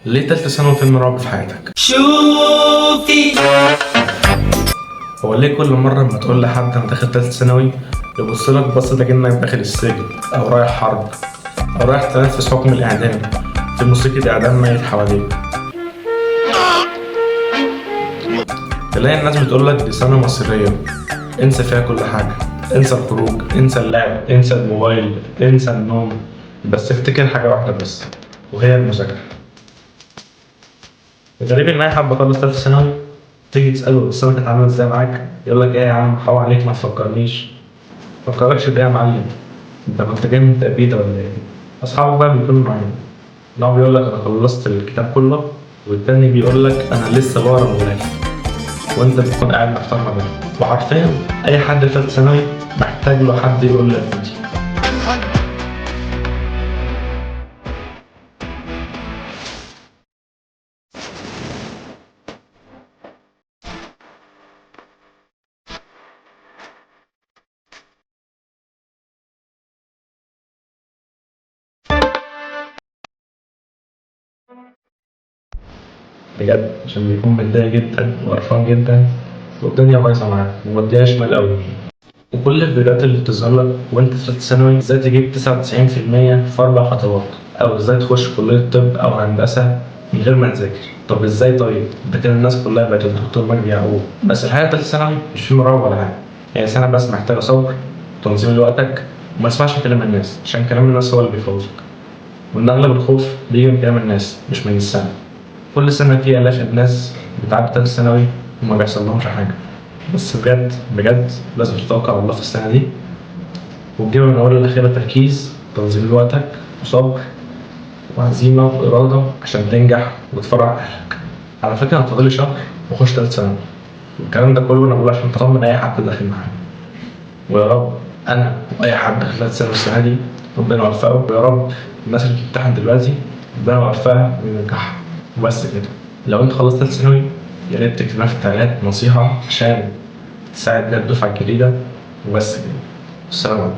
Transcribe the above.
ليه تالتة ثانوي فيلم رعب في حياتك؟ شوفي. هو ليه كل مرة لما تقول لحد أنا داخل تالتة ثانوي يبص لك بصة كأنك داخل السجن أو رايح حرب أو رايح تنفذ حكم الإعدام في موسيقى إعدام ميت حواليك؟ تلاقي الناس بتقول لك دي سنة مصيرية، انسى فيها كل حاجة، انسى الخروج، انسى اللعب، انسى الموبايل، انسى النوم، بس افتكر حاجة واحدة بس وهي المذاكرة. الغريب إن أي حد خلص تالتة ثانوي تيجي تسأله السنة كانت عاملة ازاي معاك؟ يقول لك ايه يا عم، حرام عليك ما تفكرنيش. ما تفكركش بإيه يا معلم؟ انت كنت جاي من تأبيدة ولا ايه؟ أصحابه بقى بيكونوا معايا، إن هو بيقول لك أنا خلصت الكتاب كله، والتاني بيقول لك أنا لسه بقرا الغلاف، وأنت بتكون قاعد محتار ما بينهم. وحرفيا أي حد في تالتة ثانوي محتاج له حد يقول له يا بنتي. بجد عشان بيكون متضايق جدا وقرفان جدا والدنيا بايظة معاه وموديها شمال قوي. وكل الفيديوهات اللي بتظهر لك وانت في ثالثة ثانوي ازاي تجيب 99% في 4 خطوات، او ازاي تخش كليه طب او هندسة من غير ما تذاكر. طب ازاي؟ طيب ده كان الناس كلها بقت الدكتور مجدي يعقوب. بس الحقيقة ثالثة ثانوي مش فيلم رعب ولا حاجة، هي سنة بس محتاجه صبر وتنظيم لوقتك، وما تسمعش كلام الناس عشان كلام الناس هو اللي بيفوزك، وان اغلب الخوف بيجي من كلام الناس مش من السنة. كل سنة في آلاف الناس بتعدي تالتة ثانوي وما بيحصل لهمش حاجة. بس بجد بجد لازم تتوكل على الله في السنة دي وتجيبها من أولها لآخرها، تركيز، تنظيم لوقتك، وصبر وعزيمة وإرادة عشان تنجح وتفرح أهلك. على فكرة أنا فاضلي شهر وأخش تالتة ثانوي، والكلام ده كله أنا بقوله عشان أطمن أي حد داخل معايا. ويا رب أنا وأي حد داخل تالتة ثانوي السنة دي ربنا يوفقه، ويا رب الناس اللي بتمتحن دلوقتي ربنا يوفقها وينجحها. وبس كده. لو انت خلصت تالتة ثانوي يا ريت تكتب لنا في التعليقات نصيحة عشان تساعد بيها الدفعة الجديدة. وبس كده، السلام عليكم.